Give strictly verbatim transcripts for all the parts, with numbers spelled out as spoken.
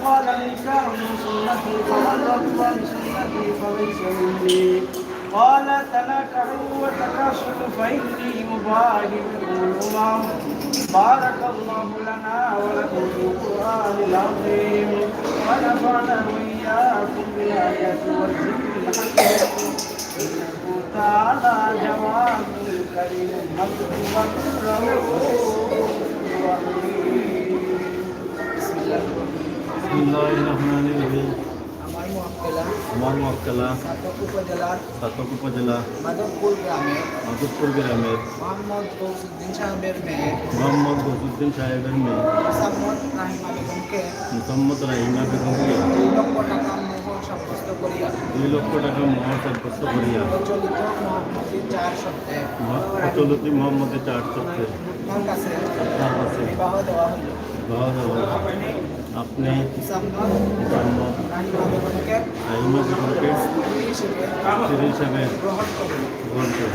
قال: النكاح من سنتي، فمن رغب عن سنتي فليس مني. قال: تناكحوا وتكاحلوا فإني أباهي بكم الأمم. بارك الله لنا ولكم في القرآن العظيم، ونفعنا وإياكم بالآيات والذكر الحكيم. إنه تعالى جواد كريم مغفور رحيم. বিসমিল্লাহির রহমানির রহিম। আমার মোয়াক্কেলা আমার মোয়াক্কেলা ছাতক উপজেলার ছাতক উপজেলা মাধবপুর গ্রামের মাধবপুর গ্রামের মোহাম্মদ গৌসুদ্দিন সাহেবের মেয়ে মোহাম্মদ গৌসুদ্দিন সাহেবের মেয়ে মুসাম্মদ রাহিমা বেগমকে মুসাম্মদ রাহিমা বেগমকে দুই লক্ষ টাকা মোহর সাব্যস্ত করিয়া দুই লক্ষ টাকা মোহর সাব্যস্ত করিয়া প্রচলিত মোহাম্মদী চার শর্তে মহা-, প্রচলিত মোহাম্মদী চার শর্তে আপনার কাছে আপনার কাছে বিবাহ দেওয়া হইল। বিবাহ দেওয়া হইল। আপনি আপনি মুসাম্মদ মুসাম্মদ রাহিমা বেগমকে রাহিমা বেগমকে স্ত্রী হিসেবে স্ত্রী হিসেবে গ্রহণ করুন। গ্রহণ করুন।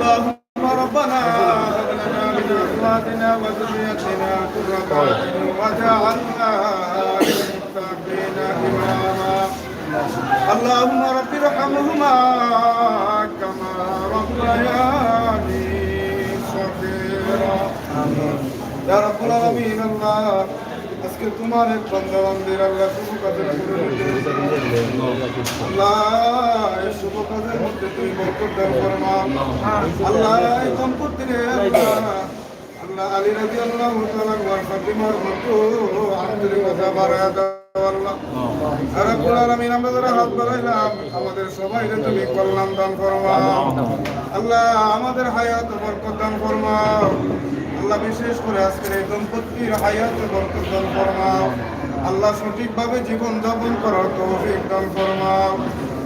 اللهم ربنا هب لنا من أزواجنا وذرياتنا قرة أعين واجعلنا للمتقين إماما. اللهم رب ارحمهما كما ربياني صغيرا. ইয়া রাব্বুল আলামিন, আল্লাহ, আজকে তোমার এক বান্দা বান্দির আল্লাহ শুভ কাজের পরিণতি। আল্লাহ, এই শুভ কাজের মধ্যে তুমি বরকত দান ফরমাও। আল্লাহ, এই দম্পতিরে আল্লাহ, আল্লাহ আলী রাদিয়াল্লাহু তাআলা আনহু আর ফাতিমার মতো আন্তরিকতা বাড়ায় দাও আল্লাহ। ইয়া রাব্বুল আলামিন, আমরা যারা হাত বাড়াইলাম, আমাদের সবাইরে তুমি কল্যাণ দান ফরমাও। আল্লাহ, আমাদের হায়াতে বরকত দান ফরমাও। আল্লাহ, বিশেষ করে আজকের এই দম্পতির হায়াতে বরকত দান ফরমাও। আল্লাহ, সঠিকভাবে জীবন যাপন করার তৌফিক দান ফরমাও।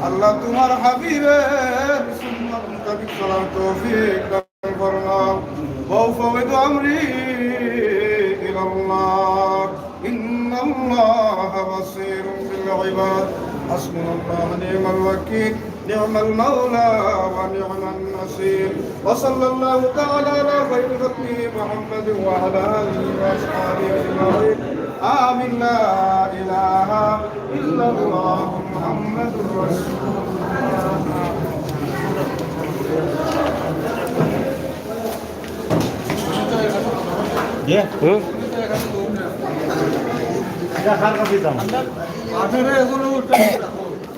আল্লাহ, তোমার হাবিবের সুন্নত মোতাবেক চলার তৌফিক দান ফরমাও। وأفوض أمري إلى الله، إن الله بصير بالعباد. حسبنا الله ونعم الوكيل، نعم المولى ونعم النصير. وصلى الله تعالى على خير خلقه محمد وعلى آله وأصحابه أجمعين. آمين. لا إله إلا الله محمد رسول الله. হুম?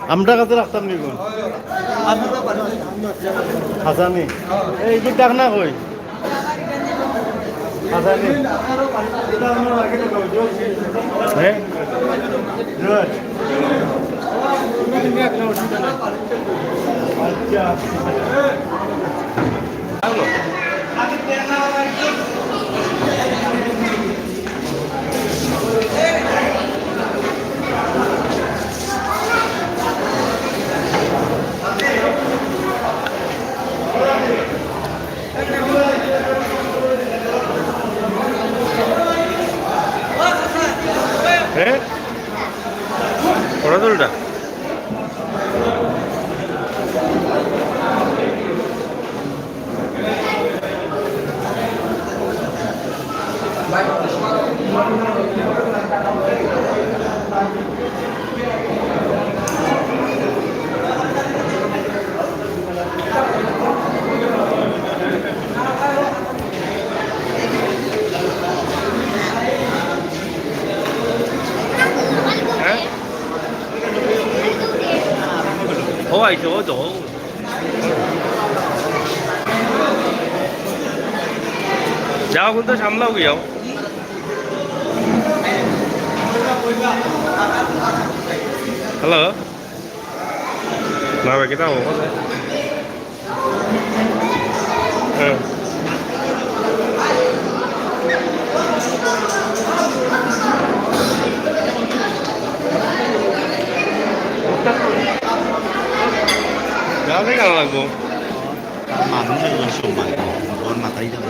আমরার কাছে রাখতাম নি গো। হাসানি। এই, ইগুর ডাক না কই? হাসানি। হ্যাঁ? জোর। আচ্ছা। হ্যাঁ? ওরা তো উল্টা। আইছো, ও যাও। যাও, কিন্তু সামলাও গিয়াও। হ্যালো। না, বাকি তাও। হ্যাঁ। যাওয়া যায় কেন লাগবো? মানুষ একজন সম্মান, ওর মাথায় যাবে।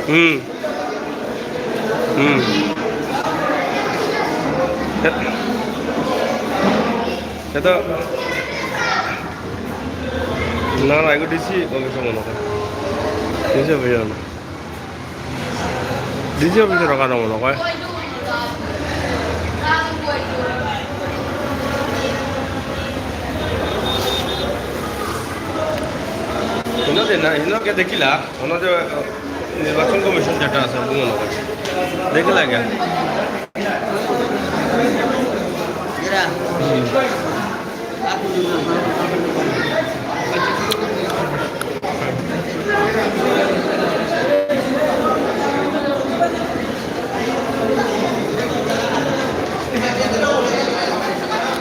হুম। হুম। এটা না, না, এগু ডিসি অফিসে মনে হয়। ডিসি অফিসে না। ডিসি অফিসে রাখা মনে হয়। হিনো যে না, হিনো কে দেখিলা, হিনো যে, আহ, নির্বাচন কমিশন যেটা আছে, ওগুলো মনে হয়। দেখিলা কে?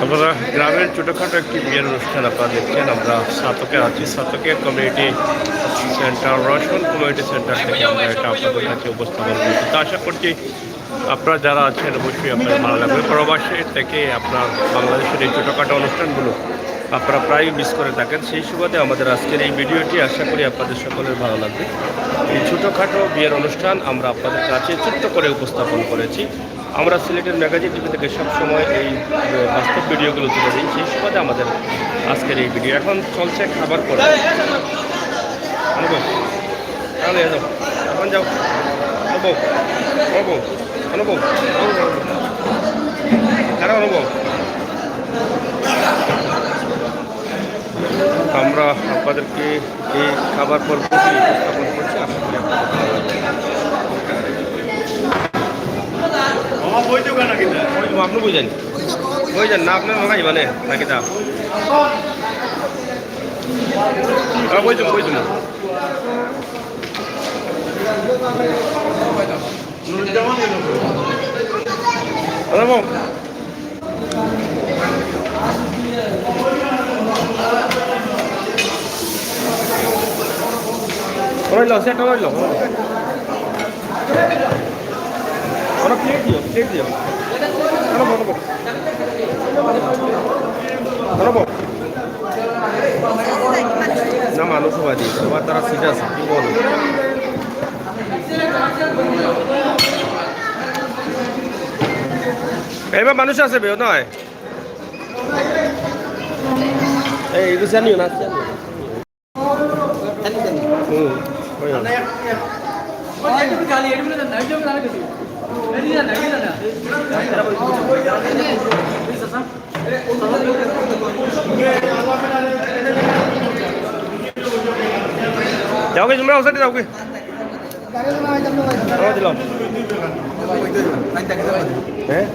আপনারা গ্রামের ছোটখাটো একটি বিয়ের অনুষ্ঠান আপনারা দেখছেন। আমরা ছাতকে আছি, ছাতকে কমিউনিটি সেন্টার, রসুন কমিউনিটি সেন্টার থেকে আমরা এটা আপনাদের কাছে উপস্থাপন করছি। তো আশা করছি আপনারা যারা আছেন অবশ্যই আপনাদের ভালো লাগবে। প্রবাসে থেকে আপনার বাংলাদেশের এই ছোটখাটো অনুষ্ঠানগুলো আপনারা প্রায়ই মিস করে থাকেন, সেই সুবাদে আমাদের আজকের এই ভিডিওটি আশা করি আপনাদের সকলের ভালো লাগবে। এই ছোটখাটো বিয়ের অনুষ্ঠান আমরা আপনাদের কাছে ছোট্ট করে উপস্থাপন করেছি। আমরা সিলেটের ম্যাগাজিন টিভি থেকে সবসময় এই, এ, বাস্তব ভিডিওগুলো তুলে দিই, সেই সুবাদে আমাদের আজকের এই ভিডিও। এখন চলছে খাবার পর্ব। অনুভব, তাহলে যাও, এখন যাও। অনুভব, অনুভব, অনুভব, অনুভব। কারা অনুভব? আমরা আপনাদেরকে এই খাবার পর্বটি উপস্থাপন করছি, আশা করি আপনাদের ভালো লাগবে। আপনি বুঝেন, বুঝেন না, আপনার ভাই মানে নাকি তা? হ্যাঁ, বুঝুন, বুঝুন। রইল, সেটা রইল। ওরা প্লেট দিও, প্লেট দিও। আনো, বলো, বলো। আনো, বলো। না, মানুষ হওয়া দিয়ে, তোমার তারা সিট আছে, কি বলো? এবার মানুষ আছে, বেও নয়। এই, এটা জানিও না, জানিও। হুম, ওই। যাও কি, তোমরা ওসাইডে যাও কি? হ্যাঁ, দিলাম। হ্যাঁ?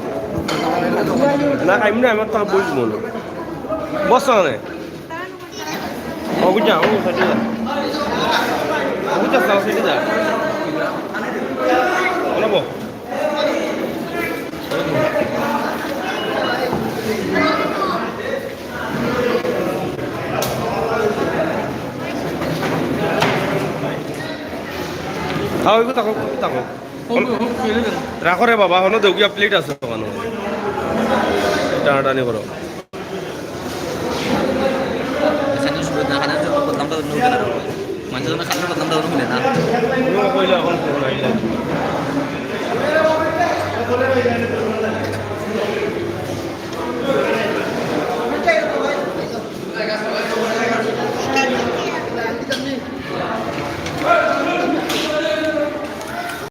না, এমনি আমার তো বুঝবো না। বস না রে। ও, বুঝা, ও, ওসাইডে যা। ও, বুঝা, ওসাইডে যা। বলো, বল। হ্যাঁ, ওইগুলো থাকো, ওইগুলো থাকো। রাখো রে বাবা, হনো দেউগিয়া প্লেট আছে ওখানে। টানাটানি করো। মানুষের জন্য খাদ্য বদনামটা অন্য শুনে না।